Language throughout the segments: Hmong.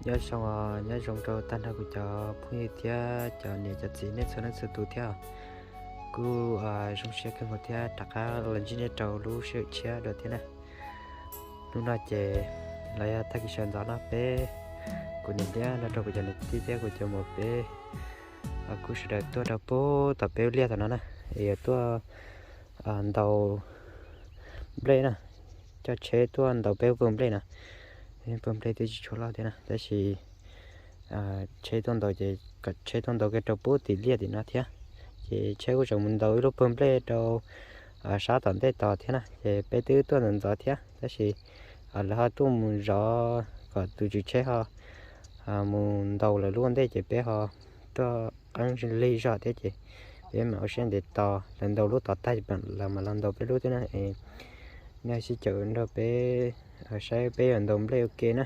Nyob zoo, nyob zoo rau tag nrho kuv cov phooj ywg thiab cov niam cov txiv nej txhua leej txhua tus thiab. Kuv zoo siab kawg nkaus thiab rov qab los ntsib nej rau lub sij hawm tshiab dua thiab na. Hnub no ces los yog tag kis sawv ntxov no peb, kuv niam thiab nrog rau kuv cov niam tij thiab kuv cov muam peb kuj sawv daws tuaj rau puag tom peb lub liaj tom no na, es yuav tuaj ntaus nplej na, coj tsheb tuaj ntaus peb lub pawg nplej na. Pawg nplej twb tsis tshua loj thiab na, tab sis tsheb tuaj ntaus ces kom tsheb tuaj ntaus kiag rau puag tim liaj tim no thiab. Ces tsheb kuj tseem mus ntaus ib lub pawg nplej rau sab tom ntej tos thiab na, ces peb twb tuaj ntxov ntxov thiab, tab sis lawv ho tuaj mus zov kom tus tswv tsheb ho mus ntaus lawv lub ua ntej ces peb ho tuaj qeeb lig zog thiab ces peb mam ua siab ntev tos lawv ntaus lub tom tag lawv mam los ntaus peb lub thiab na. Nej sib caum nrog peb saib peb yuav ntaus nplej ua ke na.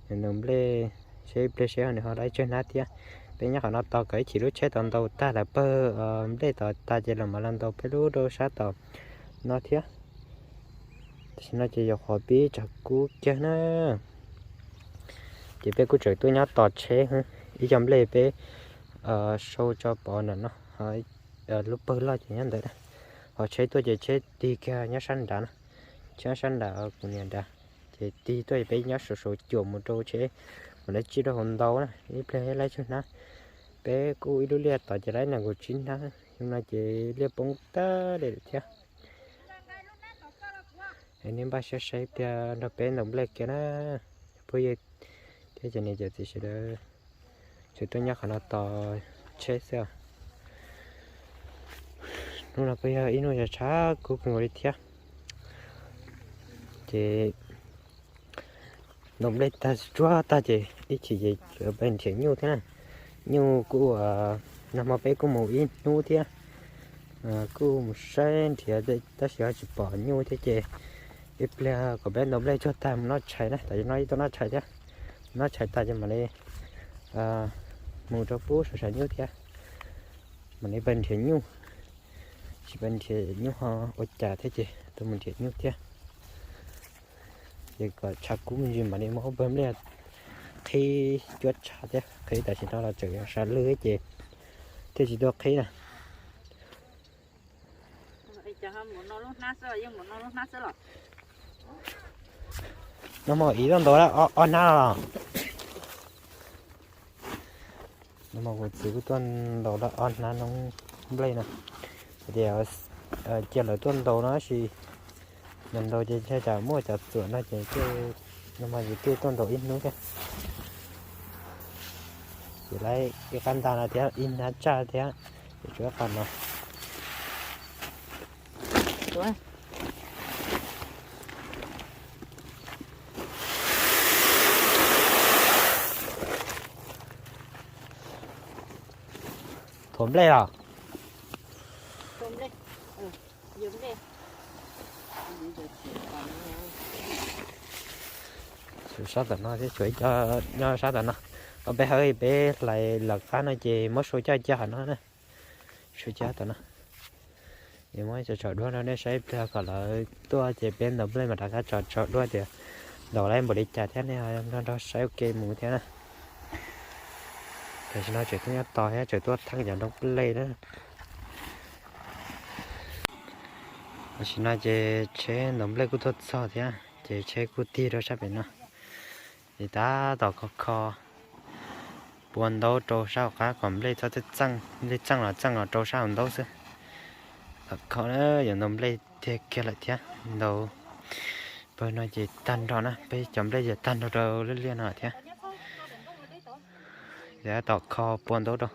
Yuav ntaus nplej seb ib pliag seb nws ho laib tsawg hnab thiab. Peb nyob qhov no tos kom ib chim lub tsheb tod ntaus tag lawv pawg nplej tod tas ces lawv mam los ntaus peb lub rau sab tom no thiab. Tam sim no ces yog qhov pib tshav kub kiag na, ces peb kuj tseem tuaj nyob tos tsheb. Ib co nplej peb sau tso pov nram no, lub pawg loj ces nyob ntawd na. Ho tsheb tuaj ces tsheb tig kiag nyob sab nrad na, tsheb nyob sab nrad kuv niam nrad, ces tig tuaj ces peb nyob saum saum cuam mus rau tsheb, mus laib tsij rau hauv ntau na, ib pliag laib tsawg hnab. Peb kuj ib lub liaj tod ces laib nees nkaum tsib hnab, yog no ces liaj poob tag li lawm thiab. Nej npaj siab saib ib pliag nrog peb ntaus nplej kiag na, phooj ywg thiab cov niam cov txiv sawv daws. Tseem tuaj nyob qhov no tos tsheb xwb. Hnub no kuj yog ib hnub tshav kub kawg nkaus li thiab. Ces ntaus nplej tag tsuag tag ces ib chim ces peb nrhiav nyuj thiab na. Nyuj kuj, nag hmo peb kuj mus ib hnub thiab, kuj mus saib nrhiav tab sis ho tsis pom nyuj thiab ces ib pliag kom peb ntaus nplej tsuag tag mus noj tshais na, tam sim no ib tuaj noj tshais thiab. Noj tshais tag ces mam li mus rau pub sav sav nyuj thiab, mam li pab nrhiav nyuj. Tsis pab nrhiav nyuj ho ua cas thiab ces tuaj mus nrhiav nyuj thiab. Ces kom tshav kub me ntsis mam li muab pawg nplej qhib cuab tshav thiab, qhib tam sim no los tseem sawv lwj ces thiaj tsis tuaj qhib na. Nag hmo ib tuaj ntaus ob hnab los. Nag hmo kuv txiv kuj tuaj ntaus ob hnab noob nplej no. Hais tias cia lawv tuaj ntaus no sis, ntaus ces ntshai tsam muaj cov txuam no ces nag hmo ces thiaj tuaj ntaus ib hnub thiab. Ces lawv ib qab nta no thiab ib hnab tsaj thiab, ces tshuav ib qho no. Thuav nplej los? Sab tom no thiab, tshuav ib co nyob sab tom no. Ob peb hawb peb hlais lawv qab no ces muab sau coj cia qhov no na. Sau coj tom no. Es muab cov tsov duab no nej saib ib pliag kom lawv tuaj ces peb ntaus nplej mas rov qab tso tsov duab tias ntaus lawm npaum li cas thiab nej nrog nrog saib ua ke mus thiab na. Tam sim no tseem tuaj nyob tos thiab tseem tuaj theej cov noob nplej na. Tam sim no ces tsheb ntaus nplej kuj tuaj txog thiab ces tsheb kuj tig rau sab pem no. Ces tab tom kho kho pua ntaub rau sab hauv qab kom nplej txhob txeej, nplej txeej los txeej los rau sab hauv ntaub xwb. Tom kho na, yuav ntaus nplej tiag kiag lawm thiab. Ntaus pawg no ces tag nrho na, peb cov nplej ces tag nrho rau lub liaj no thiab. Ces tom kho pua ntaub rau,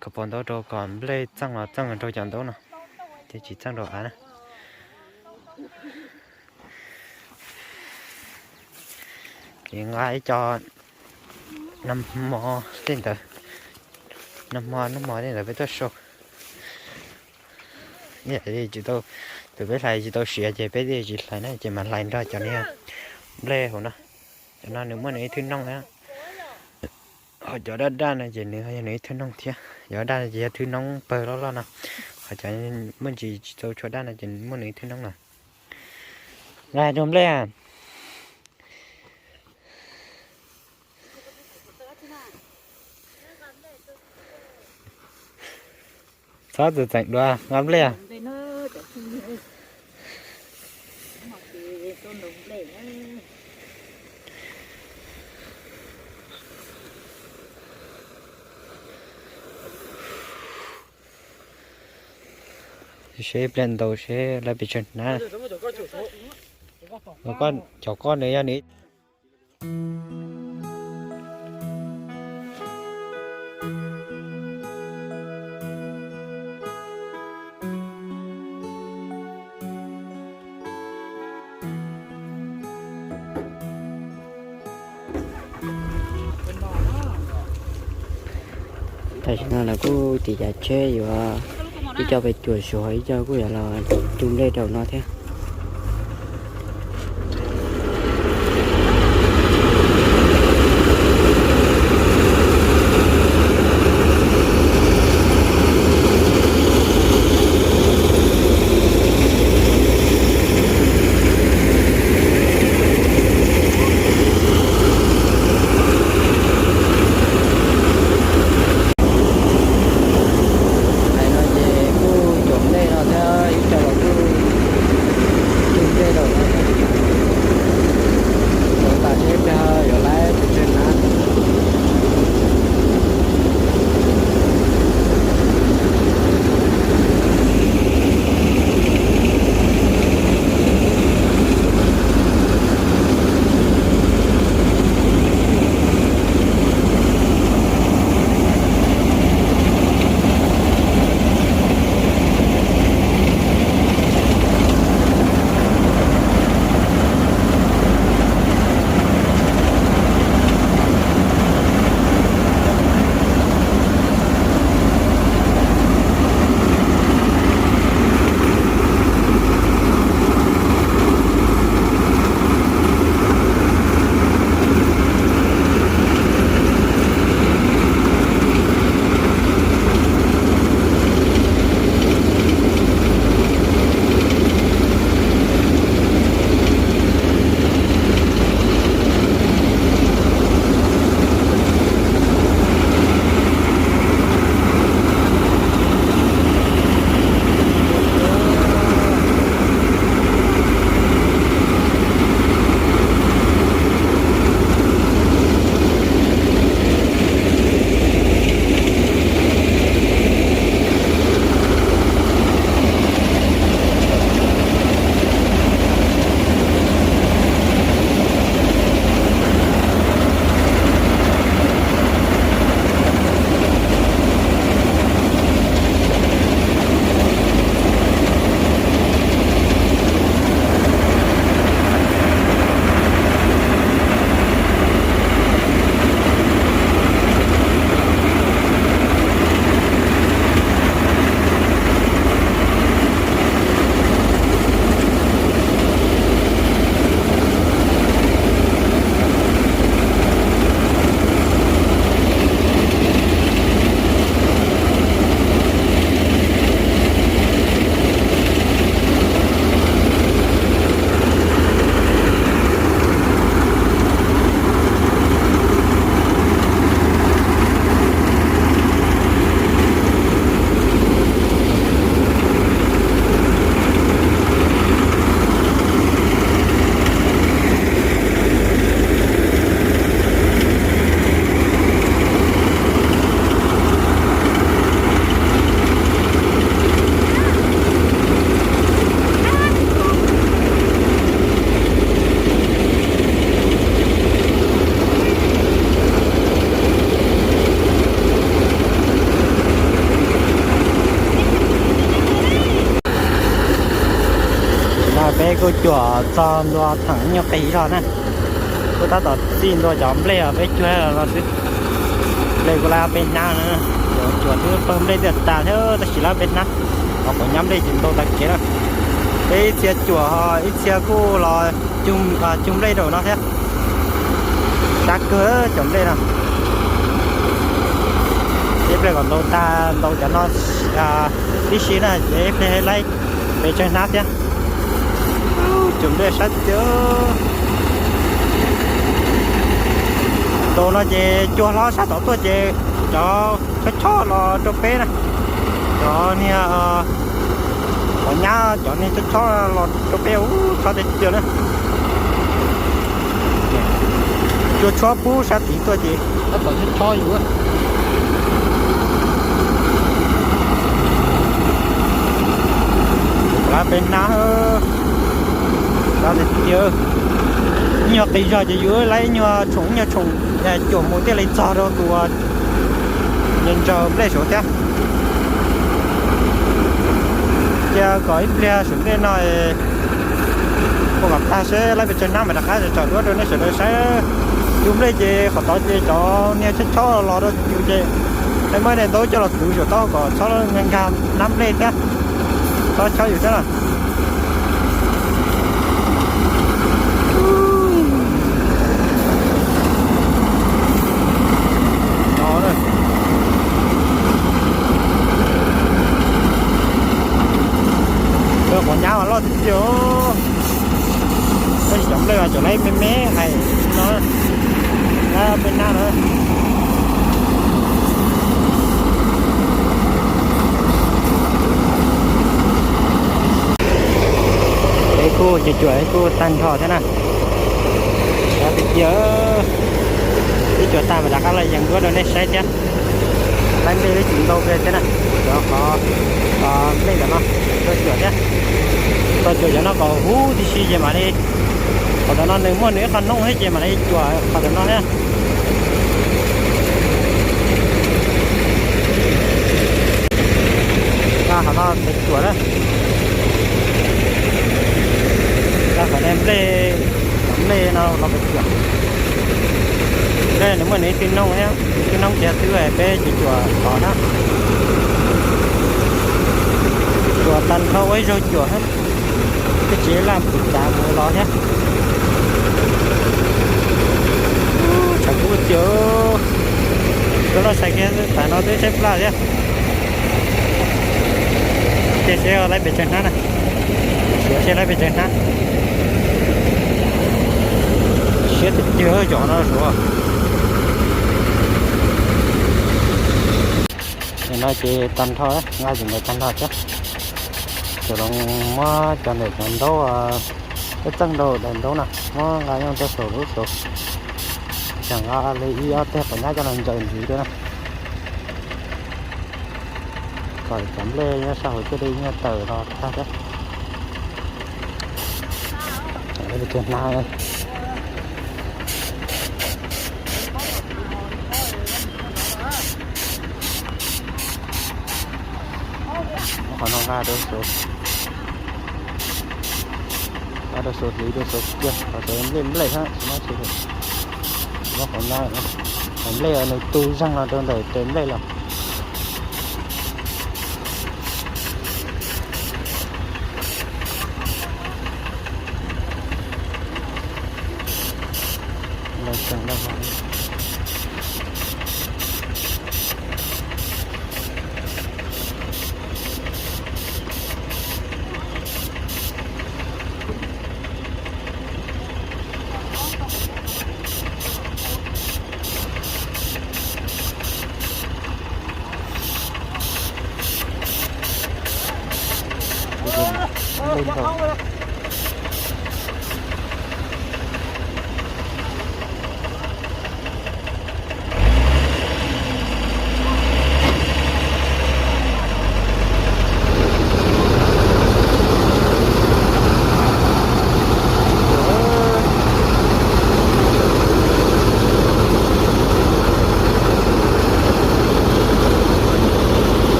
kho pua ntaub rau kom nplej txeej los txeej los rau cov ntaub no, ces tsis txeej rau av na. Ces nqa ib co nag hmo tej ntawd, nag hmo nag hmo tej ntawd peb tuaj sau. Tsis tau, tus peb hlais tsis tau siav ces peb thiaj tsis hlais na, ces mas hlais nrog cov niag nplej hauv no. Cov no nws muaj nws ib thwj noog na. Ho cov daj daj no ces nws yog nws ib thwj noog thiab, cov daj ces yog thwj noob pawg loj loj no. Ho cov muaj ntsis tsis tau tshua daj no ces muaj nws ib thwj noob no. Nqa rau nplej. Txhob txwm txeem dua nqa nplej. Seb pliag ntau seb lawv pes tsawg hnab. Cov koj nws yog nws. Tam sim no lawv kuj tiv cav tsheb yuav ib co pem cuam suav, ib co kuj yuav los cug nplej rau no thiab. Hais no ces kuj cuam nplej no thiab, ib co los kuj cug nplej rau no. Yuav tas seb pliag yuav laiv pes tsawg hnab. Tam sim no peb kuj cuam txog ntua theem nyuag qis los na, kuj tab tom txij ntua cov nplej uas peb cuag los no xwb. Nplej kuj laiv peb hnab na, cuam twb pawg nplej tiaj tas thiab tab sis laiv peb hnab, ho quav nyab nplej ces ntau tag kev na. Peb ib txhia cuam ho ib txhia kuj los cug nplej rau no thiab. Dab kawg cov nplej no. Ib pliag kom ntau tag ntau cov no tib si na ces ib pliag laiv pes tsawg hnab thiab. Cov nplej sab tiag. Tus no ces cuag hlo sab tod tuaj ces cov chob chob los rau peb na. Cov niag qhov nyab cov niag chob chob los rau peb ub, chob tiag tiag na. Cua tshuab pub sab tid tuaj ces tab tom chob chob yus. Lawv peb hnab, lawv tiag tiag. Ib nyuag qis zog ces yus lawv ib nyuag tshoom ib nyuag tshoom cuam mus thiaj li txog rau tus ntsaws nplej saud thiab. Cia kom ib pliag saum nplej no ua kom tag seb lawv pes tsawg hnab mam rov qab tsom duab rau nej sawv daws saib. Yus nplej ces qhov tod ces cov niag chob chob los rau yus ces lawv muab daim ntaub coj los tuv saum taub hau kom txhob nkag hnab nplej thiab, txhob chob yus thiab na. Qhov nyab mas loj tiag tiag. Tab sis cov nplej mas cov lawv me me hais no, lawv peb hnab na. Es kuj cuam cuam es kuj tag nrho thiab na. Lawv tiag tiag. Ib cuam tag mas rov qab los yees duab rau nej saib thiab. Lawv nplej twb tsis ntau kawg thiab na. Cov qhov nplej ntawm no tau cuam thiab. Tau cuam cov no kom huv tib si ces mam li, qhov ntawm no nws muaj nws ib qho noob thiab ces mam li cuam qhov ntawm no thiab. Qhov no pes cuam na. Qhov no nplej, nplej no los pes cuam. Nplej nws muaj nws ib tug noob thiab, ib tug noob ces twb peb ces cuam tod na. Cuam tag nrho ua ib zaug cuam thiab. Twb tsis laj pus tsav mus los thiab. Tshav kub tiag. Lub loj sai kiag tas no twb saib plaj thiab. Cia seb lawv pes tsawg hnab na. Cia seb lawv pes tsawg hnab. Siab tiag tiag cov no suav. No ces tag nrho, nqa tsis nqaim tag nrho thiab. Ces los muab cov ntawm cov ntaub, peb txeej rau daim ntaub na, muab nqa nyob rau saum lub saud. Ces nqa li ib ob teg pov nyab coj los ntsaws ntxiv thiab na. Kom cov nplej nyob sab hauv thiaj li nyiaj tawm los tag thiab. Cov hnab, qhov no nqa rau saud, nqa rau saud hliv rau saud kiag, qhov saud nplej nplej thiab, tsis muab tsis muab qhov no, qhov nplej nws tu zeeg los rau ntawm tes nplej los.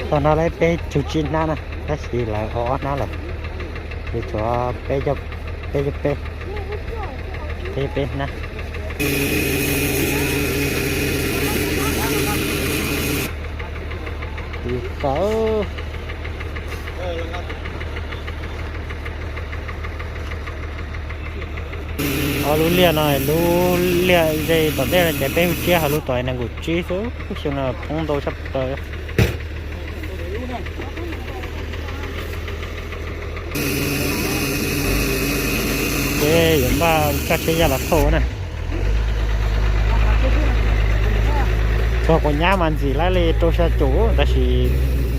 Tau no lawv peb caug tsib hnab na, tab sis lawv ob ob hnab lawm, ces tshuav peb, peb, peb hnab. Kuv tau ob lub liaj no, lub liaj ze tom ntej no ces peb caug tsib, ho lub tom nees nkaum tsib xwb, xyoo no poob ntau tshaj plaws. Ces yuav npaj kaj tsheb yaj los thauj na. Txog quav nyab mas ntxim lawv li rau xya caum, tab sis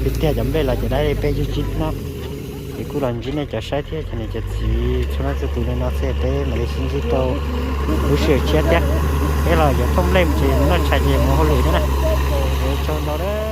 tiag tiag cov nplej los ces dab li peb caug tsib hnab. Ces kuj los ntsib nej cov saib thiab cov niam cov txiv txhua leej txhua tus li no xwb, peb mam li sib ntsib rau lub sij hawm tshiab thiab. Peb los yuav thauj nplej mus tsev, mus noj tshais ces mus hauj lwm thiab na. Tsaug ntau.